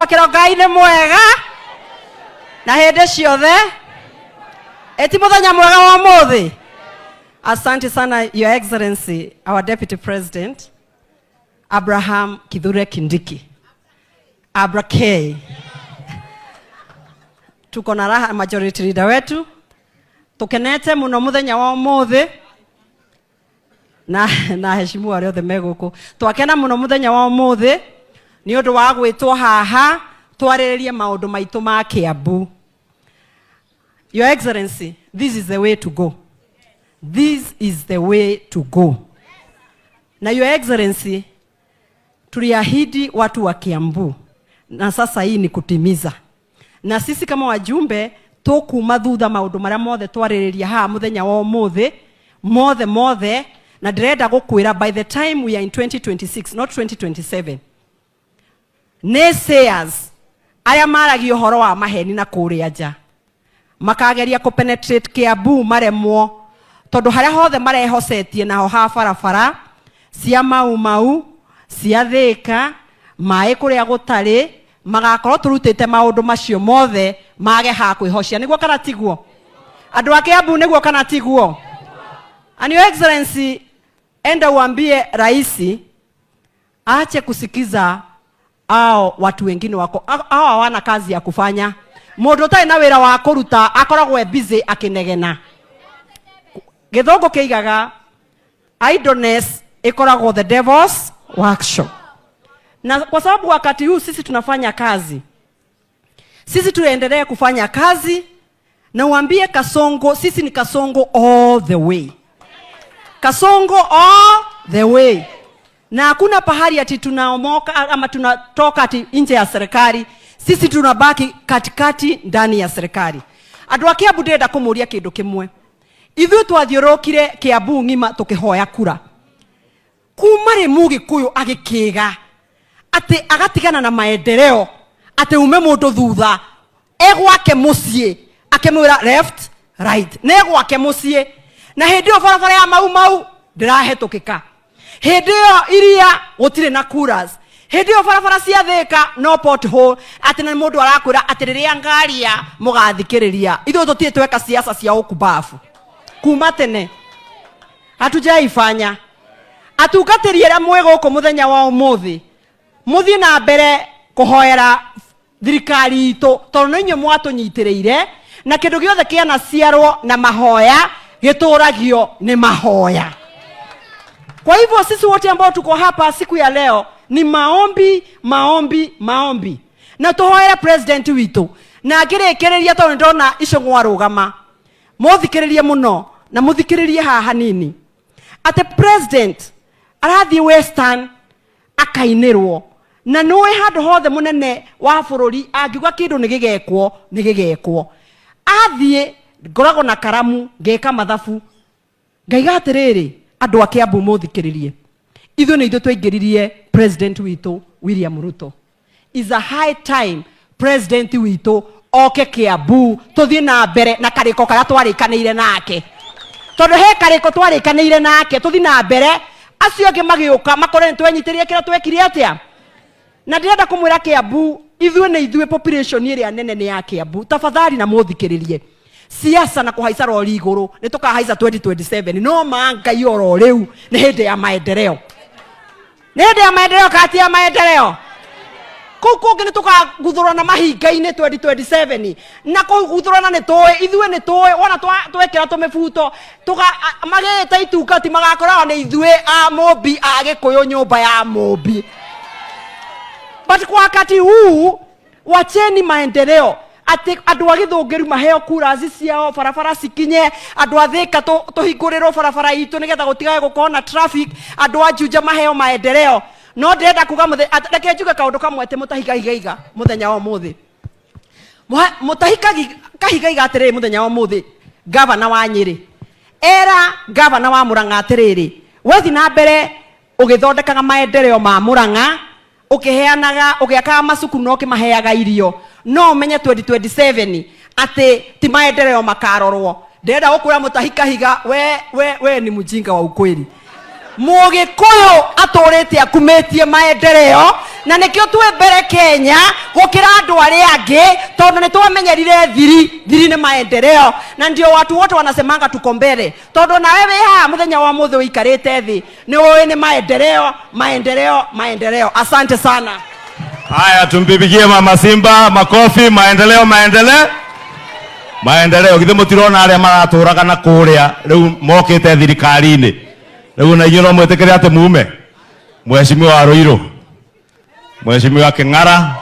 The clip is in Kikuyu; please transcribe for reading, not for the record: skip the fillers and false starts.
Kĩro Ngai nĩ mwega na hĩndĩ ciothe. Ĩti mũthenya mwega wa ũmũthĩ. Asante sana, Your Excellency, our Deputy President Abraham Kithure Kindiki, Abra K. Tuko na raha, majority leader wetu, tukenete muno muthenya wa umuthi na heshimu arĩa othe me gũkũ. Twakena mũno mũthenya wa ũmũthĩ nĩ ũndũ wa gwĩtwo haha twarĩrĩrie maũndũ maitũ ma Kiambu. Your Excellency, this is the way to go. This is the way to go. Na Your Excellency, tuliahidi watu wa Kiambu na sasa hii ni kutimiza. Na sisi kama wajumbe tukuma thutha maundu maria mothe twarĩrĩria haha muthenya wa ũmũthĩ mothe mothe, na ndĩrenda gũkwĩra, by the time we are in 2026, not 2027, naysayers arĩa maragia ũhoro wa maheni na kũrĩa nja makageria kũ penetrate Kiambu maremwo, tondũ harĩa hothe marehocetie naho ha barabara cia Mau Mau, cia Thĩka, maĩ kũrĩa gũtarĩ, magakorwo tũrutĩte maũndũ macio mothe mage ha kwĩhocia. Nĩguo kana tiguo, andũ a Kiambu? Nĩguo kana tiguo? And Your Excellency, enda uambie raisi aache kusikiza ao watu wengine wako ao hawana kazi ya kufanya. Mundu utarĩ na wĩra wa kũruta akoragwo e busy akĩnegena. Gĩthũngũ kĩigaga idleness ĩkoragwo the devil's workshop, na kwa sababu wakati huu sisi tunafanya kazi, sisi tuendelee kufanya kazi. Na uambie Kasongo sisi ni Kasongo all the way, Kasongo all the way, na hakuna pahali ati tunaomoka ama tunatoka ati nje ya serikali. Sisi tunabaki katikati ndani ya serikali. Andũ a Kiambu, ndĩrenda kũmũria kĩndũ kĩmwe. Ithuĩ twathiũrũrũkire Kiambu ng'ima tũkĩhoya kura. Kuma rĩ Mũgĩkũyũ agĩkĩga atĩ agatigana na maendeleo, atĩ ume mũndũ thutha egwake mũciĩ akĩmwĩra left, right, na egwake mũciĩ, na hĩndĩ ĩyo barabara ya Mau Mau ndĩrahĩtũkĩka, hĩndĩ ĩyo iria gũtirĩ na coolers, hĩndĩ ĩyo barabara cia Thĩka no pothole, atĩ na mũndũ arakwĩra atĩ rĩrĩa ngaria mũgathikĩrĩria. Ithuĩ tũtirĩ tweka siasa cia ũkumbabu kuma tene, hatujaifanya. Atungatĩri arĩa mwĩ gũkũ mũthenya wa ũmũthĩ, mũthiĩ na mbere kũhoera thirikari itũ, tondũ nĩ inyuĩ mwatũnyitĩrĩire, na kĩndũ gĩothe kĩanaciarwo na mahoya gĩtũragio nĩ mahoya. Kwa hivyo sisi wote ambao tuko hapa siku ya leo ni maombi, maombi, maombi, na tũhoere president witũ. Na ngĩrĩkĩrĩria, tondũ nĩndona Icũng'wa rũgama, mũthikĩrĩrie mũno na mũthikĩrĩrie haha hanini, atĩ president arathiĩ Western akainĩrwo, na nĩũĩ handũ hothe mũnene wa bũrũri angiuga kĩndũ nĩ gĩgekwo, nĩ gĩgekwo. Athiĩ, ngoragwo na karamu ngeka mathabu, ngaiga atĩrĩrĩ, andũ a Kiambu mũthikĩrĩrie, ithuĩ nĩ ithuĩ twaingĩririe president witũ William Ruto. Is a high time president witũ oke Kiambu, tũthiĩ na mbere na karĩko karĩa twarĩkanĩire nake, tondũ he karĩko twarĩkanĩire nake. Tũthiĩ na mbere, acio angĩ magĩũka makore nĩ twenyitĩrire kĩrĩa twekire atĩa. Na ndĩrenda kũmwĩra Kiambu, ithuĩ nĩ ithuĩ population ĩrĩa nene nĩ ya Kiambu. Tafadhali na mũthikĩrĩrie, siasa na kũhaica rori igũrũ nĩ tũkahaica 2027, no ma Ngai oro rĩu nĩ hĩndĩ ya maendeleo, nĩ hĩndĩ ya maendeleo kati ya maendeleo. Kũu kũngĩ nĩ tũkaguthũrana mahinga-inĩ 2027, na kũguthũrana nĩ tũĩ, ithuĩ nĩ tũĩ wona twekĩra tũmĩbuto magĩĩta itungati magakoragwo nĩ ithuĩ a Mũmbi, a Gĩkũyũ, nyũmba ya Mũmbi. But kwa wakati huu wacheni maendeleo, atĩ andũ a Gĩthũngĩru maheo kura ciao, barabara cikinye, andũ a Thĩka tũhingũrĩrwo barabara itũ nĩgetha gũtigage gũkorwo na traffic, andũ a Juja maheo maendeleo. No ndĩrenda kuga reke njuge kaũndũ kamwe, atĩ Mũtahi Kahigaiga mũthenya wa ũmũthĩ, Mũtahi Kahigaiga atĩrĩrĩ, mũthenya wa ũmũthĩ gavana wa Nyĩrĩ era gavana wa Mũrang'a atĩrĩrĩ, wethi na mbere ũgĩthondekaga maendeleo ma Mũrang'a, ũkĩheanaga, ũgĩakaga macukuru na ũkĩmaheaga irio, no ũmenye 2027 atĩ ti maendeleo makarorwo. Ndĩrenda gũkwĩra Mũtahi Kahiga, we ni mjinga wa ukweli. Mũgĩkũyũ atũrĩte akumĩtie maendeleo, na nĩkĩo twĩ mbere Kenya gũkĩra andũ arĩa angĩ, tondũ nĩ twamenyerire thiri. Thiri nĩ maendeleo, na ndio watu wote wanasemanga tuko mbele, tondũ nawe wĩ haha mũthenya wa mũthĩ ũikarĩte thĩ nĩ ũĩ nĩ maendeleo, maendeleo, maendeleo. Asante sana. Haya, tumpigie Mama Simba makofi. Maendeleo, maendeleo, maendeleo. Githĩ mũtirona arĩa maratũraga na kũrĩa rĩu mokĩte thirikari-inĩ rĩu na inyuĩ no mwĩtĩkĩre atĩ mume? Mheshimiwa Ruiru, Mheshimiwa King'ara.